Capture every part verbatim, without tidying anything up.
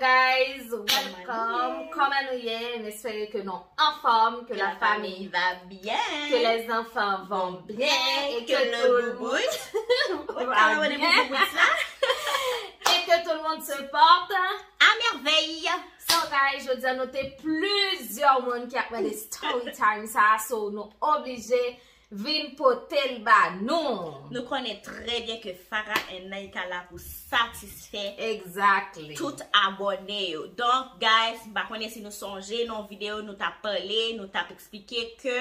Guys, welcome. Kòman nou ye? M espere ke nou anfòm, ke la famille va bien, que les enfants vont bien et que le boubout va bien et que tout le monde se porte à merveille. So guys, jodi a nou te plizyè moun ki ap mande story time sa, so nou oblije vin pote l ba nou. Nou konnen trè byen ke Farah and Naïka la pou satisfè Exactly. Tout abòne yo. Donk, guys, m pa konnen si nou sonje nan yon videyo nou t ap pale, nou t ap eksplike ke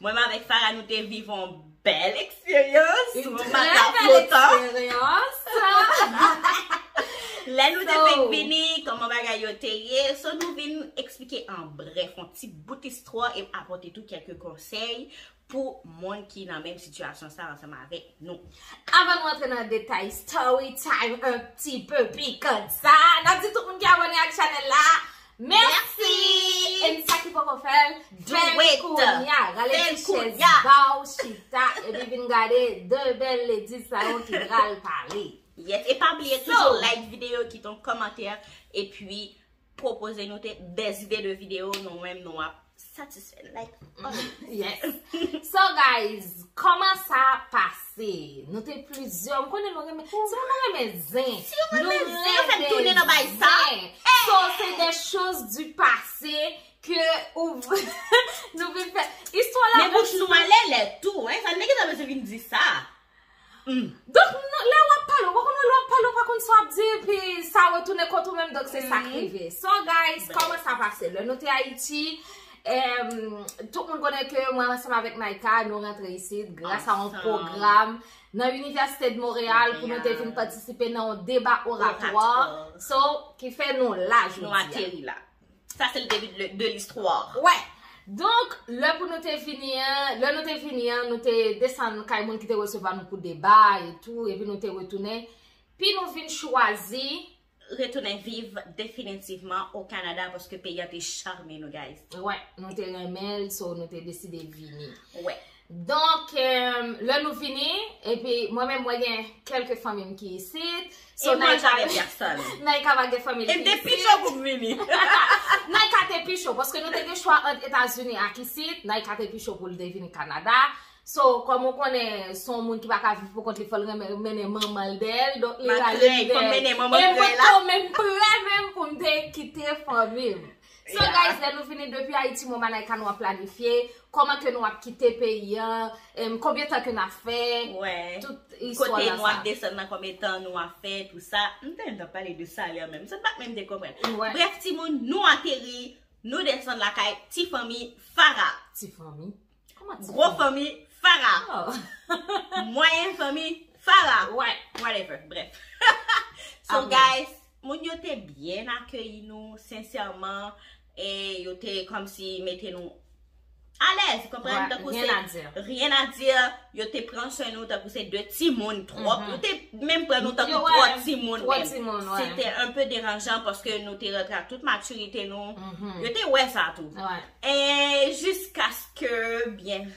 mwen menm avèk Farah nou te viv yon bèl eksperyans. Une très belle expérience. Lè nou te So- fèk vini, kòman bagay yo te ye. So, nou vin eksplike an brèf, yon ti bout istwa e apòte tou kèk konsèy pou moun ki nan menm sitiyasyon sa ansanm avèk nou. Avan nou antre nan detay story time un petit peu piquant sa, n ap di tout moun ki abòne ak chanèl la, mèsi! Mèsi! E sa ki poko fè l, fè l kounye a. Rale ti chèz ba w, chita, epi vin gade de bèl lady sa yo ki pral pale. Yes, e pa bliye toujou like videyo, kite yon kòmantè, epi pwopoze nou te, des idées de vidéo, nou menm nou ap satisfè n, like, always. Yes. So guys, kòman sa pase? Nou te plizyè, m konnen nou renmen, si nou renmen zen, si nou renmen zen, yo fè n tounen nan bay sa. So, c'est des choses du passé que ou nou vin fè. Istwa la. Men bouch nou alèlè tou, hein, sa n te gentan bezwen vin di sa. Donk, lè w ap pale, ou pa konnen lè w ap pale, ou pa konn sa w ap di, epi sa retounen kont ou menm, donk se sa k rive. So, guys, kòman sa pase? Lè nou te Ayiti, em, tout moun konnen ke mwen ansanm avèk Naïka, nou rantre isit gras a yon pwogram nan Université de Montréal pou nou te vin patisipe nan yon deba oratwa. So, ki fè nou la jodi a. Nou ateri la. Sa se le début de, de l'histoire. Wè. Donk, lè pou nou te vini an, lè nou te vini an, nou te desann kay moun ki te resevwa nou pou deba e tou, epi nou te retounen. Pi nou vin chwazi retounen viv definitivman o Kanada paske peyi a te chame nou, guys. Wè, nou te renmen l, so nou te deside vini. Wè. Donk, em, lè nou vini, epi mwen menm, mwen gen kèlke fanmi m ki isit. So, Naïka, Naïka pa gen fanmi l ki isit. E m te pi cho pou m vini. Naïka te pi cho, paske nou te gen chwa ant Etazini ak isit. Naïka te pi cho pou l te vini Kanada. So, kòm ou konnen, se yon moun ki pa ka viv pou kont li, fò l renmen mennen manman l dèyè l. Donk, li rale m dèyè. E mwen tou, men m prè menm pou m te kite fanmi m. So, guys, lè nou vini depi Ayiti, mwen, Naïka, nou ap planifye kòman ke nou ap kite peyi an, em, konbyen tan ke n ap fè, tout istwa la sa. Kote nou ap desann nan, konbyen tan nou ap fè, tou sa. M te menm t ap pale de salè menm. Sa m pa t menm te konprann. Brèf, timoun, nou ateri, nou desann lakay ti fanmi Farah. Ti fanmi? Kòman ti fanmi? Gwo fanmi Farah. Mwayen fanmi Farah. Whatever, brèf. So, guys, moun yo te byen akeyi nou, sensèman, e yo te kòmsi mete nou alèz, konprann, tankou se rien à dire. Yo te pran swen nou tankou se de timoun twòp. Yo te menm pran nou tankou twò timoun menm. Se te un peu dérangeant paske nou te rantre ak tout matirite nou. Yo te wè sa tou. E jiskaske, byen,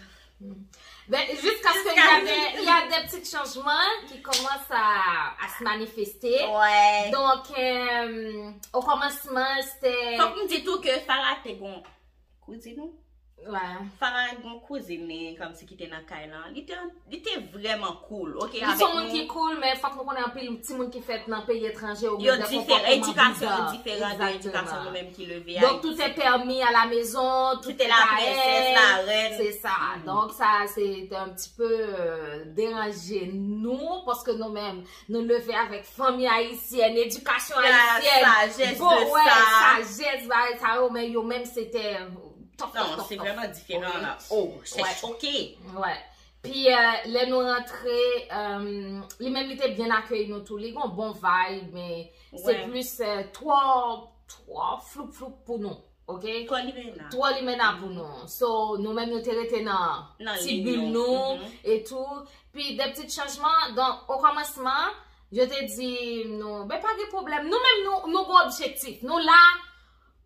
Ben, jusqu'à ce qu'il y avait, il y a des petits changements qui commencent à, à se manifester. Donk, euh, au commencement, c'était... Fòk m di tou ke Farah te gon kouzin ou. Farah gon kouzin li, kòmsi ki te nan kay lan. Li te, li te vrèman cool, ok, avèk nou. Li se yon moun ki cool, men fòk nou konnen anpil timoun ki fèt nan peyi etranje oubyen de konpòteman biza. Yo diferan, edikasyon yo diferan de edikasyon nou menm ki leve Ayiti. Donc, tout est permis à la maison, tout est à l'aise. Tout est la princesse, la reine. C'est ça. Donc, ça, c'est un petit peu, euh, dérangé nou, paske nou menm, nou leve avèk fanmi ayisyèn, edikasyon ayisyèn. Sajès de sa. Bon, wè, sajès, bagay sa yo, men yo menm, se te top, top, top, top. Non, se vrèman diferan la. Oh, se choke. Wè. Pi, euh, lè nou rantre, euh, li menm li te byen akeyi nou tou. Li gon bon vibe, men se plis, euh, twò, twò floup floup pou nou, ok? Twò limena. Twò limena pou nou. So, nou menm nou te rete nan ti bil nou e tou. Pi de pti chanjman. Donk, o kòmansman, yo te di nou, ben pa gen pwoblèm. Nou menm nou, nou gon objektif. Nou la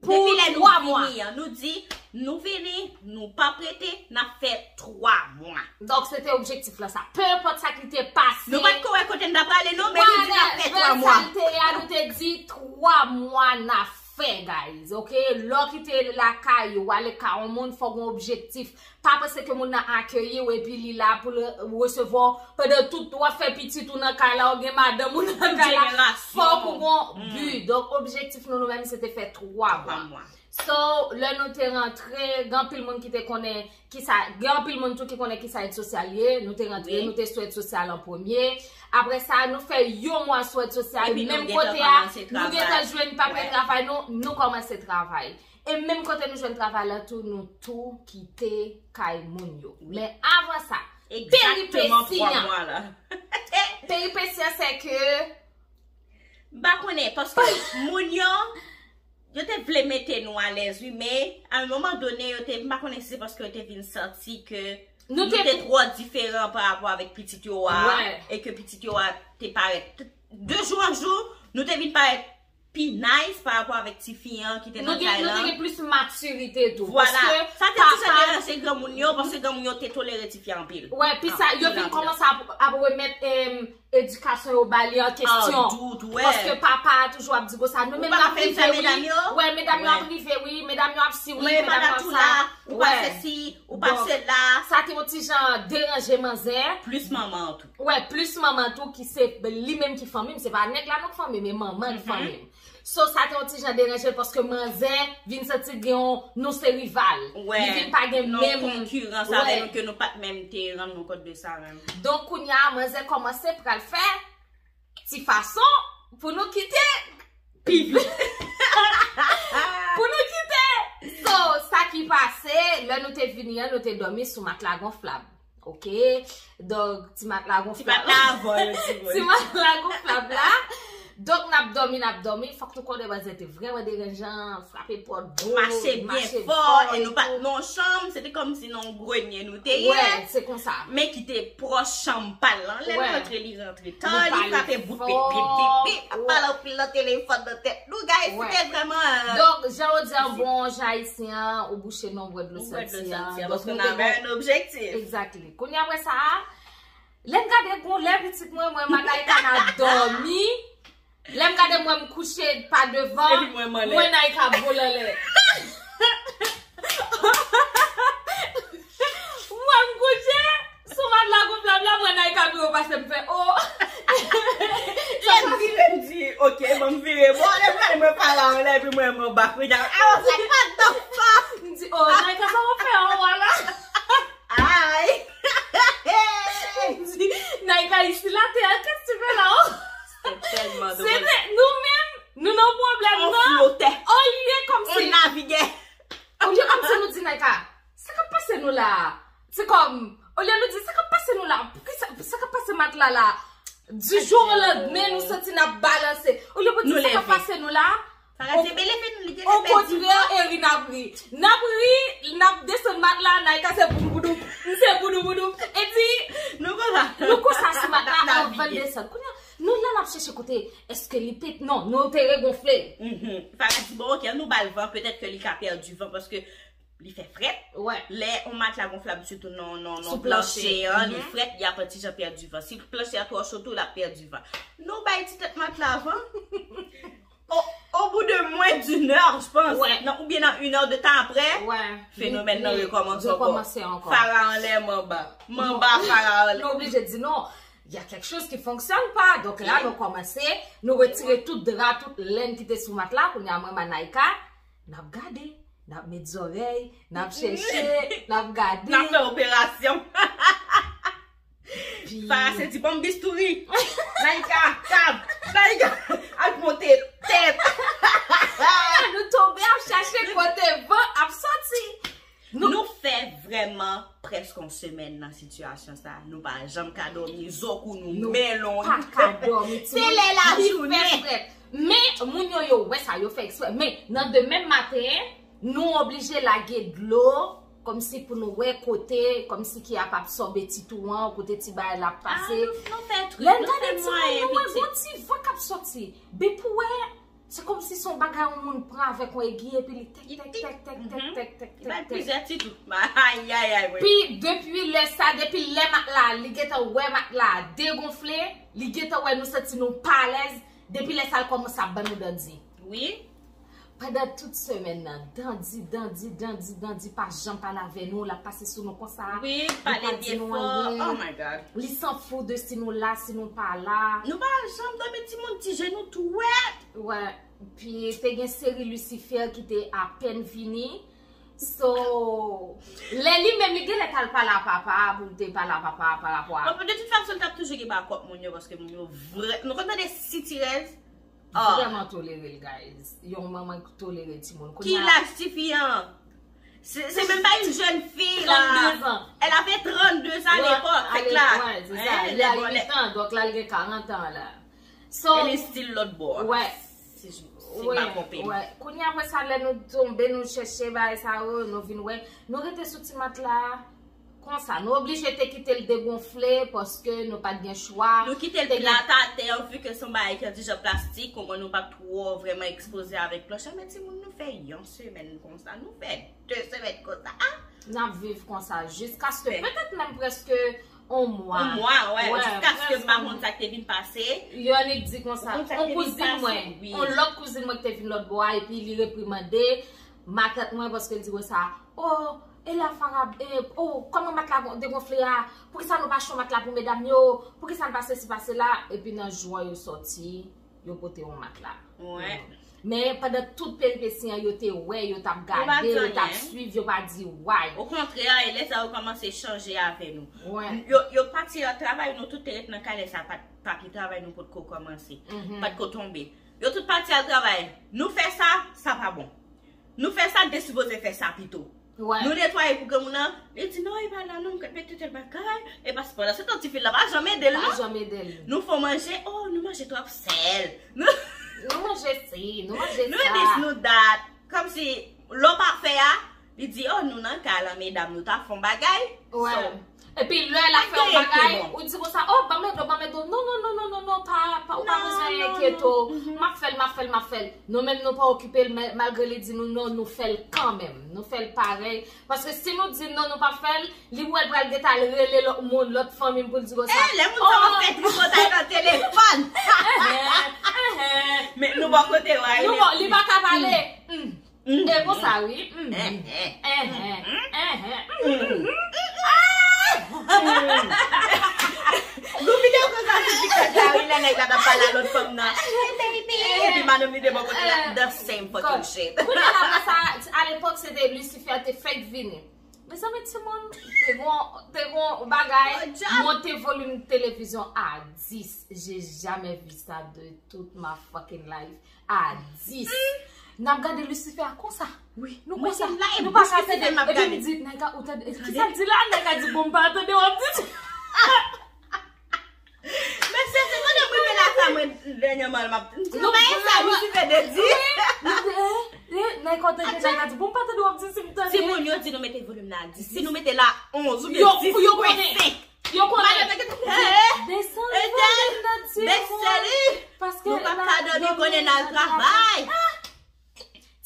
pou twa mwa. Depi lè nou vini an, nou di, Nou vini, nou pa prete, n ap fè twa mwa. Donk, se te objektif la sa. Pe enpòt sa ki te pase. Nou pa t ko wè kote n ta prale, non, men nou di n ap fè twa mwa. Sa l te ye a, nou te di twa mwa n ap fè, guys, ok? Lè w kite lakay ou, w ale kay yon moun, fòk gen objektif. Pa panse ke moun nan akeyi w epi li la pou l resevwa w pandan tout w ap fè pitit ou nan kay la, ou gen madanm ou nan kay la. Fòk ou gen bi. Donk, objektif nou, nou menm, se te fè twa mwa. So, lè nou te rantre, gen anpil moun ki te konnen kisa, gen anpil moun tou ki konnen kisa èd sosyal ye. Nou te rantre, nou te sou èd sosyal an premye. Apre sa, nou fè yon mwa sou èd sosyal. Menm kote a, nou gentan jwenn papye travay nou, nou kòmanse travay. E menm kote nou jwenn travay la tou, nou tou kite kay moun yo. Men avan sa, peripesi an. Peripesi an se ke M pa konnen, paske moun yo, yo te vle mete nou alèz, wi, men a yon moman done, yo te, m pa konnen si se paske yo te vin santi ke nou te twò diferan pa rapò avèk pitit yo a, e ke pitit yo a te parèt de jou an jou, nou te vin parèt pi nice pa rapò avèk tifi an ki te nan kay lan. Nou te gen plis matirite tou. Vwala. Sa te toujou deranje granmoun yo, paske granmoun yo te tolere tifi an anpil. Wè, pi sa, yo vin kòmanse ap remèt edikasyon yo ba li an kesyon. Paske papa a toujou ap di konsa. Nou menm n ap rive wi. Wè, medam yo ap rive wi. Medam yo ap si wi. Medam yo ap sa. Ou pa sesi, ou pa sela. Sa te yon ti jan deranje manzè. Plis manman an tou. Wè, plis manman tou ki se li menm ki fanmi m. Se pa nèg la non ki fanmi m, e manman ki fanmi m. So, sa te yon ti jan deranje l paske manzè vin santi gen yon, nou se rival. Li vin pa gen menm konkirans avè nou ke nou pa t menm te rann nou kont de sa menm. Donk, kounye a, manzè kòmanse pral fè ti fason pou nou kite pi vit. Pou nou kite. So, sa ki pase, lè nou te vini an, nou te dòmi sou matla gonflab. Ok. Donk, ti matla gonflab. Ti matla avan yo, ti moun. Ti matla gonflab la. Donk, n ap dòmi, n ap dòmi. Fòk nou konnen manzè te vrèman deranjan, frape pòt gwo, mache byen fò, e nou pa t nan yon chanm, se te kòmsi nan yon grenye nou te ye. Wè, se konsa. Men ki te pwòch chanm pa l lan. Lè l rantre, li rantre tan, li frape bout, bip, bip, bip, bip, ap pale anpil nan telefòn nan tèt nou, guys, se te vrèman. Donk, jan yo di an bon jan ayisyen an, ou bouche nan ou bwè dlo santi an. Donk, nou te gen yon objektif. Exactly. Kounye apre sa a, lè m gade gon lè pitit mwen, mwen, Naika n ap dòmi. Lè m gade mwen, m kouche pa devan, mwen, Naika ap vole anlè. Mwen, m kouche sou matla gonflab la, mwen, Naika pi wo pase m fè o. Lè m vire, m di, ok, bon, m vire bò, lè m gade mwen pale anlè, epi mwen, mwen anba, kounye a, ah, what the fuck? M di, oh, Naika, sa w ap fè anwo a la? Ay! M di, Naika, isi la, te an kèt ti fè la, oh. Se te nou menm, nou nan pwoblèm nan. On flotait. Olye kòmsi. On naviguait. Olye kòmsi nou di Naika, sa k ap pase nou la a? Se kòm, olye nou di, sa k ap pase nou la a? Poukisa, sa k ap pase matla la a? Du jour au lendemain, nou santi n ap balanse. Olye pou di, sa k ap pase nou la a? Okontrè, e ri n ap ri. N ap ri, n ap desann matla, Naika se boudouboudou, m se boudouboudou. Epi, nou konsa sou matla anvan n desann. Kounye a, nou la n ap chèche kote, èske li pete? Non, nou te regonfle. Fara di, bon, ok, ann nou ba l van, petèt ke li ka pèdi van, paske li fè frèt. Lè yon matla gonflab, sitou nan, nan, nan planche an, li frèt, li ap yon ti jan pèdi van. Si planche a twò cho tou, l ap pèdi van. Nou bay ti tèt matla van. Au, au bout de moins d'une heure, je pense. Nan, oubyen nan une heure de temps après, fenomèn nan rekòmanse ankò. Fara anlè manba. Manba, fara anlè. Nou oblije di non. Il y a quelque chose qui fonctionne pas. Donk la, nou kòmanse, nou retire tout dra, tout lenn ki te sou matla, kounye a mwen, Naika, n ap gade, n ap met zòrèy, n ap chèche, n ap gade. N ap fè operasyon. Fara se di, ban m bistouri. Naika, tab. Naika, al monte tèt. Nou tonbe ap chache kote van ap soti. Nou fè vrèman prèske yon semèn nan sitiyasyon sa. Nou pa janm ka dòmi, zo kou nou, melon. Nou pa ka dòmi, timoun, li fè frèt. Men, moun yo, yo wè sa, yo fè eksprè. Men, nan demen maten, nou oblije lage dlo, kòmsi pou nou wè kote, kòmsi ki ap absòbe ti twou an, kote ti bagay la ap pase. Lè n gade timoun, nou wè gon ti van k ap soti. Bi pou wè, Se kòmsi se yon bagay yon moun pran avèk yon egiy epi li tèk, tèk, tèk, tèk, tèk, tèk, tèk, tèk, tèk. Ayayay. Pi depi lè sa, depi lè matla, li gentan wè matla degonfle, li gentan wè nou santi nou pa alèz, depi lè sa l kòmanse ap ban nou dandi. Wi. Pandan tout semèn nan, dandi, dandi, dandi, dandi pa janm pale avè nou, l ap pase sou nou konsa. Wi, pale byen fò. Oh my God. Li s'en fout de si nou la, si nou pa la. Nou pa janm dòmi timoun, ti je nou tou wèt. Wè, pi te gen seri Lucifer ki te apèn vini. So, lè li menm li genlè t al pale a papa pou l te pale a papa pa rapò a. Bon, de tout fason, l t ap toujou gen bakòp moun yo, paske moun yo vrè. Nou konn tande sitirèz. Vrèman tolere l, guys. Yon manman ki tolere timoun. Ki laj tifi an? C'est même pas une jeune fille là. Elle avait trente-deux ans à l'époque. Fèk la. Li a huit ans, donk la li gen karant an la. So, e li still lòt bò. Wè. Si m pa twonpe m. Wè. Kounye apre sa, lè nou tonbe, nou chèche bagay sa yo, nou vin wè. Nou rete sou ti matla a. Konsa, nou oblije te kite l degonfle paske nou pa t gen chwa. Nou kite l plat atè, vu ke se yon bagay ki an ti jan plastik, kòman nou pa t twò vrèman ekspoze avèk klòch la. Men timoun, nou fè yon semèn konsa, nou fè de semèn konsa. A! N ap viv konsa jiskaske petèt menm prèske yon mwa. Yon mwa, wè. Jiskaske m pa konn sa k te vin pase. Yonik di konsa, yon kouzin mwen, yon lòt kouzin mwen ki te vin lòt bò a, epi li reprimande matant mwen paske l di konsa, o, Elia Farab, e, o, kòman matla degonfle a? Poukisa nou pa achte yon matla pou medam yo? Poukisa n pa sesi, pa sela? Epi nan jou an yo sòti, yo pote yon matla. Men pandan tout peripesi an, yo te wè, yo t ap gade, yo t ap swiv, yo pa di way. Okontrè, e lè sa yo kòmanse chanje avè nou. Yo, yo pati al travay, nou tout te ret nan kay, lè sa pa t, papye travay nou potko kòmanse. Patko tonbe. Yo tout pati al travay. Nou fè sa, sa pa bon. Nou fè sa, n te sipoze fè sa pito. Nou netwaye pou granmoun nan, li di non, e pa la non, m ka mete tèl bagay. E pa, pandan se tan, tifi la pa janm ede l non. Pa janm ede l. Nou fè w manje, o, nou manje twòp sèl. Nou manje si, nou manje sa. Nou dis, nou dat. Kòmsi, lè w pa fè a, li di, o, nou nan kay la, medam, nou ta fè yon bagay. Epi lè l ap fè yon bagay, ou di konsa, o, ban m ede w, ban m ede w. Non, non, non, non, non, non, pa, pa, ou pa bezwen enkyete w. M ap fè l, m ap fè l, m ap fè l. Nou menm nou pa okipe l, men malgre li di nou non, nou fè l kanmenm. Nou fè l parèy. Paske si nou di non, nou pa fè l, li wè l pral gentan al rele lòt moun, lòt fanmi m pou l di konsa. E, lè moun sa w ap fè tripotay nan telefòn. Men nou bò kote w a, li pa ka pale. E konsa wi. Gon videyo konsa sou TikTok la wi, lè nèg la t ap pale a lòt fanm nan. Hey baby. Epi madanm li de bò kote la, the same fucking shit. Kounye la, sa, alepòk, se te Lucifer te fèk vini. Mezanmi, timoun, te gon, te gon bagay, monte volim televizyon a dis. J'ai jamais vu ça de toute ma fucking life. A dis. N ap gade Lucifer a konsa. Wi. Nou konsa. Nou pa ka tande. Epi m di, nèg la, ou tande, kisa l di la? Nèg la di, bon, m pa tande w ap di. Mesye, se kote m rive la sa, mwen, dènyèman, m ap. Nou pa sa, Lucifer de di. Nèg la, ou tande, nèg la di, bon, m pa tande w ap di si m tande. Timoun, yo di nou mete volim nan a dis. Si nou mete l a onz oubyen dis pwen senk. Yo konnen. Desann volim nan, timoun. Paske nou pa ka dòmi, konnen n al travay.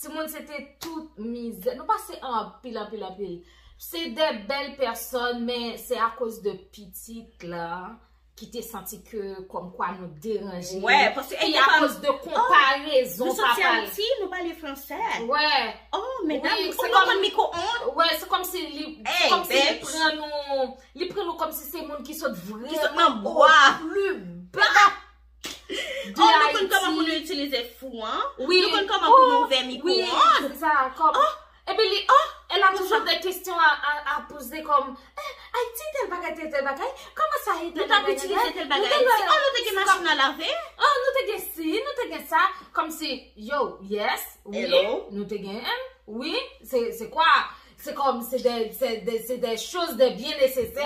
Timoun, se te tout mizè. Nou pase anpil, anpil, anpil. Se de bèl pèsòn, men se akoz de pitit la ki te santi ke kòmkwa nou deranje. Wi, paske e akoz de konparezon, papa. Nou santi Ayiti, nou pale fransè. Wi. Oh, medam, ou konn mikwo-onn? Wi, se kòmsi li, se kòmsi li pran nou, li pran nou kòmsi se moun ki sot vrèman. Ki sot nan bwa. Pli ba. Oh, nou konn kòman pou nou itilize fou an. Wi. Nou konn kòman pou nou ouvè mikwo-onn. Wi, se sa, kòm. Epi li, oh, elle a toujours des questions à, à, à poser comme, eh, Ayiti tèl bagay, tèl, tèl bagay, kòman sa ye, tèl bagay, tèl bagay. Nou t ap itilize tèl bagay Ayiti. Oh, nou te gen machin a lave. Oh, nou te gen si, nou te gen sa. Kòmsi, yo, yes, wi, nou te gen, wi, se, se kwa? Se kòm, se de, se de, se de choz de byen nesesè,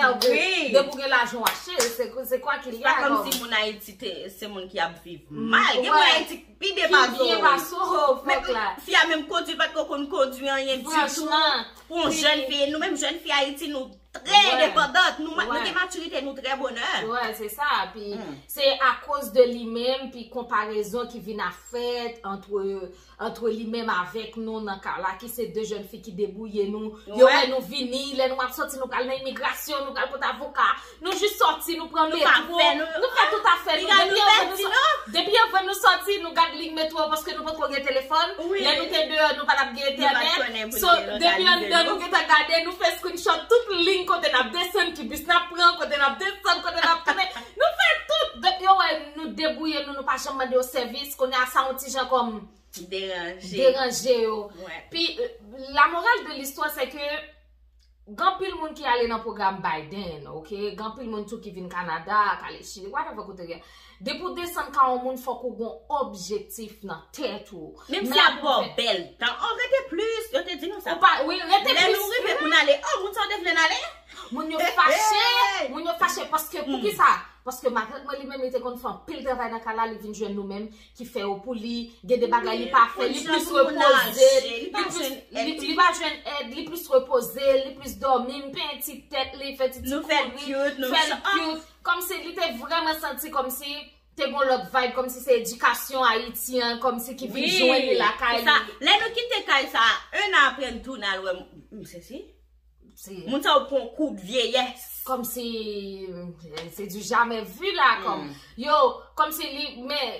de pou gen lajan w achte, se, se kwa ki li a. Se pa kòmsi moun Ayiti te, se moun ki ap viv mal. Gen moun Ayiti pi byen pase w. Pi byen pase w, fòk la. Fi a menm kondwi, l pa t ko konn kondwi anyen ditou. Franchman. Pou yon jèn fi, nou menm jèn fi Ayiti, nou trè endepandan, nou, nou gen matirite, nou trè bonè. Wè, se sa. Pi se akoz de li menm, pi konparezon ki vin ap fèt antre antre li menm avèk nou nan ka la, ki se de jèn fi ki debouye nou. Yo wè nou vini, lè nou ap sòti, nou pral nan imigrasyon, nou pral pote avoka. Nou jis sòti, nou pran metwo, nou fè tout afè nou. Depi anvan nou sòti, nou gad liy metwo paske nou poko gen telefòn. Lè nou te deyò, nou pa t ap gen entènèt. So, depi anndan nou gentan gade, nou fè screenshot tout liy kote n ap desann, ki bis n ap pran, kote n ap desann, kote n ap tounen. Nou fè tout. Donk yo wè nou debouye nou, nou pa janm mande yo sèvis. Kounye a sa yon ti jan kòm Deranje. Deranje yo. Pi, la morale de l'histoire, c'est que gen anpil moun ki ale nan pwogram Biden, ok? Gen anpil moun tou ki vin Kanada, k ale Chili, whatever kote w ye. Depi w desann ka yon moun, fòk ou gon objektif nan tèt ou. Menm si ap ba w bèl tan, oh, rete plis, yo te di nou sa. Ou pa, wi, rete plis. Lè nou rive pou n ale, oh, moun sa w te vle n ale? Moun yo fache, moun yo fache paske, poukisa? Paske matant mwen li menm, li te konn fè anpil travay nan ka la, li vin jwenn nou menm, ki fè yo pou li, gen de bagay li pa fè, li plis repoze, li plis, li, li pa jwenn èd, li plis repoze, li plis dòmi, li penyen ti tèt li, fè ti ti kouri, fè l cute, kòmsi li te vrèman santi kòmsi te gon lòt vibe, kòmsi se edikasyon Ayiti an, kòmsi ki vin jwenn li lakay li. Lè nou kite kay sa, en an apre n tounen al wè m, m sezi. Moun sa yo pran kout vyeyès. Kòmsi se du jamais vu la, kòm yo, kòmsi li, men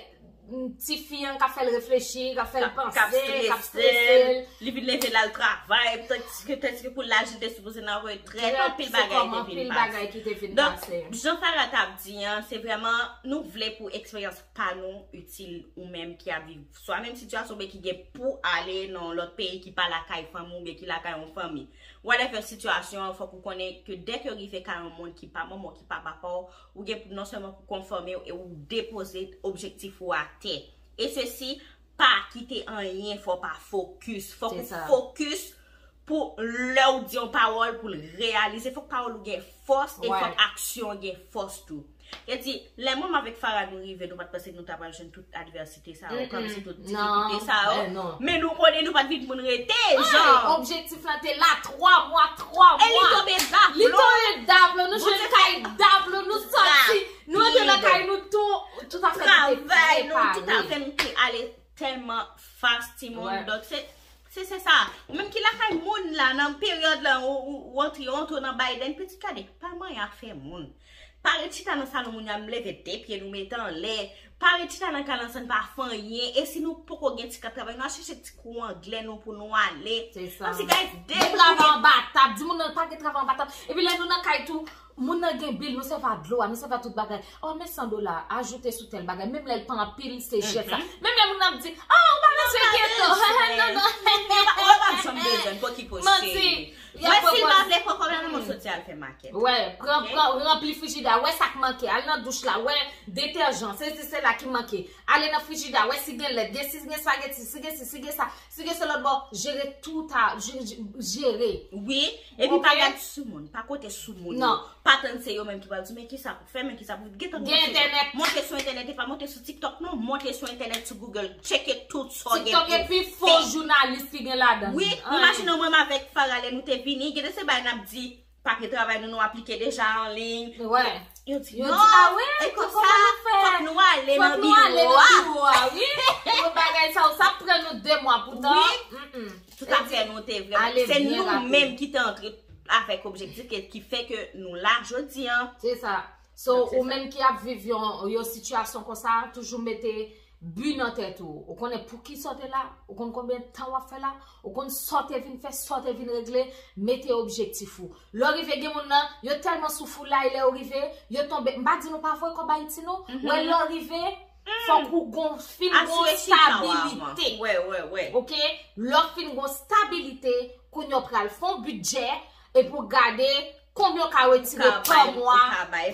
tifi an ka fè l reflechi, ka fè l panse, ka strese l. Li vin leve l al travay, tandiske tandiske pou laj li te sipoze nan retrèt, anpil bagay te vin pase. Donk, jan Farah t ap di an, se vrèman nou vle pou eksperyans pa nou itil ou menm ki ap viv swa menm sitiyasyon oubyen ki gen pou ale nan yon lòt peyi ki pa lakay fanmi w oubyen ki lakay yon fanmi. Whatever sitiyasyon an, fòk ou konnen ke dèke w rive kay yon moun ki pa manman w, ki pa papa w, ou gen pou non sèlman pou konfòme w e ou depoze objektif ou atè. E sesi, pa kite anyen fè w pa fokis. Fòk ou fokis pou lè w di yon pawòl pou l reyalize. Fòk pawòl ou gen fòs e fòk aksyon gen fòs tou. Yo di, lè mwen avèk Farah nou rive, nou pa t panse nou ta pral jwenn tout advèsite sa yo, kòmsi tout difikilte sa yo. Men nou konnen nou pa t vin pou n rete, jan. Objektif lan te la twa mwa, twa mwa. E li tonbe dablo. Li tonbe dablo, nou jwenn kay dablo, nou sòti, nou antre nan kay nou tou, tout afè nou te prepare. Travay nou, tout afè nou te ale tèlman fas, timoun. Donk, se Se se sa. Ou menm ki lakay moun la nan peryòd la ou ou antre ou antre nan Biden, pitit gade, pa manyen afè moun. Pa ret chita nan salon moun yo, m leve de pye nou mete anlè. Pa ret chita nan kay la san n pa fè anyen. E si nou poko gen ti kat travay, nou al chèche ti kou anglè nou pou nou ale. Se sa. Kòmsi guys, gen travay anba tab. Di moun nan pa gen travay anba tab. Epi lè nou nan kay tou, Moun nan gen bil, nou sèvi a dlo a, nou sèvi a tout bagay. Oh, men san dola, ajoute sou tèl bagay. Menm lè l pa anpil, se jès la. Menm lè moun nan ap di, oh, ou pa bezwen keto. Non, non. Ou pa janm bezwen, pou ki poche. Manti. Wè, si l pa vle pran kòb la, non, mwen soti al fè makèt. Wè, pran, pran, ranpli frijida, wè sa k manke. Al nan douch la, wè detèjan, sesi sela ki manke. Ale nan frijida, wè si gen lèt, gen si gen spageti, si gen si, si gen sa. Si gen se lòt bò, jere tout a, jere. Wi, epi pa gad sou moun, pa kote sou moun yo. Pa tann se yo menm ki pral di, men kisa pou fè, men kisa pou, gentan gen entènèt. Monte sou entènèt, e pa monte sou TikTok non, monte sou entènèt, sou Google, tcheke tout sa w gen pou fè. TikTok e pi fo jounalis ki gen ladan l. Wi, imajine w mwen avèk Farah lè nou te vini, gen de se bagay n ap di, pa gen travay nou, nou aplike deja an liy. Wè. Yo di, non, e konsa, fòk nou ale nan biwo a. Fòk nou ale nan biwo a, wi. Pou bagay sa yo, sa pran nou de mwa poutan. Wi. Tout afè nou te vrèman. Se nou menm ki te antre avèk objektif ki, ki fè ke nou la jodi an. Se sa. So, ou menm ki ap viv yon, yon sitiyasyon konsa, toujou mete bi nan tèt ou. Ou konnen poukisa w te la, ou konn konbyen tan w ap fè la, ou konn sa w te vin fè, sa w te vin regle, mete objektif ou. Lè w rive gen moun nan, yo tèlman sou foulay lè yo rive, yo tonbe. M pa di nou pa voye kòb Ayiti non, men lè w rive, fòk ou gon, fin gon stabilite. Ok? Lè w fin gon stabilite, kounye a w pral fè yon bidjè, epi w gade konbyen w ka retire pa mwa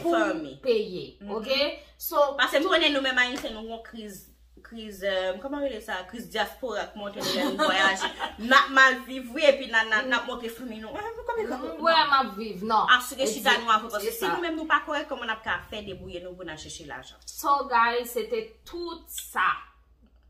pou w peye. Ok? So, paske m konnen nou menm Ayisyen, nou gon kriz, kriz, euh, kòman rele sa? Kriz dyaspora k monte nou lè nou vwayaje. N ap mal viv, wi, epi n a, n a, n ap montre fanmi nou. Wè, m ap viv, non. Asire chita nou avè, paske si nou menm nou pa kòrèk, kòman n ap ka fè debouye nou pou n al chèche lajan? So, guys, se te tout sa.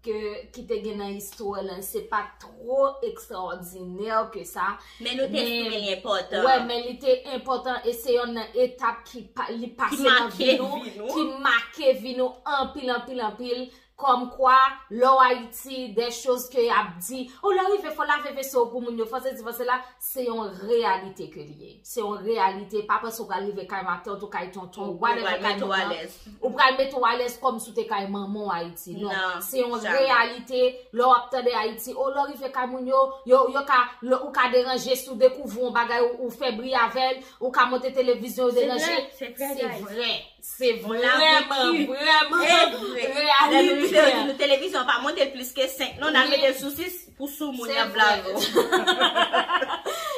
ke, ki te gen nan istwa lan, se pa two ekstraòdinè ke sa. Men nou te Men- estime li enpòtan. Wè, men li te enpòtan e se yonn nan etap ki pa, li pase Ki nan make vi nou, vi nou. Ki make vi nou anpil, anpil, anpil. Kòmkwa, lè w Ayiti, de choz ke y ap di, o lè w rive fò lave veso pou moun yo, fò se di, fò se la, se yon reyalite ke li ye. Se yon reyalite, pa panse w pral rive kay matant ou kay tonton, Ou whatever pral kay mete w manman. Alèz. Ou pral mete w alèz kòm si w te kay manman w Ayiti. Non, Non, se yon jamè. Reyalite, lè w ap tande Ayiti, o lè w rive kay moun yo, yo, yo ka, lè ou ka deranje si w dekouvri yon bagay, ou, ou fè bri avè l, ou ka monte televizyon, ou Se deranje. vre, se vre, Se guys. vre. Se On l'a vrèman, vécu. vrèman, E vre. Lè nou rive, reyalite. Nou televizyon pa monte l plis ke senk. Non, n a Wi. Mete l sou sis pou sou moun Se y ap vre. lave w.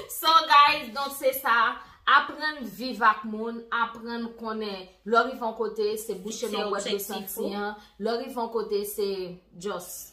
So guys, donk se sa. Aprann viv ak moun, aprann konnen. Lè w rive yon kote, se bouche Fikse nan bwèt dlo objektif santi an. Lè w rive yon kote, se just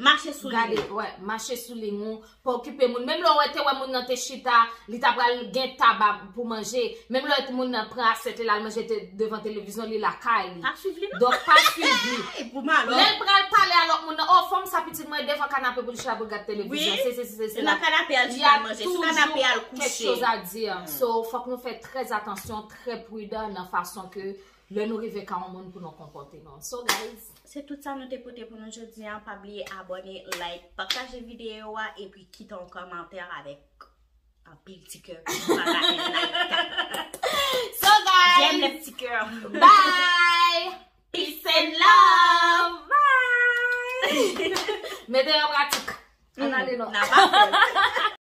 Mache sou gade, li. Wè, mache sou li, moun, pa okipe moun. Menm lè w wè te wè moun nan te chita, li ta pral gen tab pou manje. Menm lè moun nan pran asyèt li, l al manje te, devan televizyon, li lakay li. Pa swiv li, non. Donk, pa swiv li. E pou m alò. Lè l pral pale a lòt moun nan, o, fanm sa pitit mwen devan kanapè pou li chita pou l gad televizyon. Wi. Se, se, se, se, se Li la. nan kanapè al Il y chita a manje. Sou kanapè al toujours quelque kouche. Chose à dire. So, fòk nou fè trè atansyon, trè pridan nan fason ke lè nou rive ka yon moun pou nou konpòte nou. So, guys, Se tout sa nou te pote pou nou jodi a. Pa bliye abòne, like, pataje videyo a, epi kite yon kòmantè avèk anpil ti kè. Pataje, like. so guys, J'aime les petits cœurs. Bye. Peace and love. Bye. Mete an pratik. Ann ale non. N a pa fè.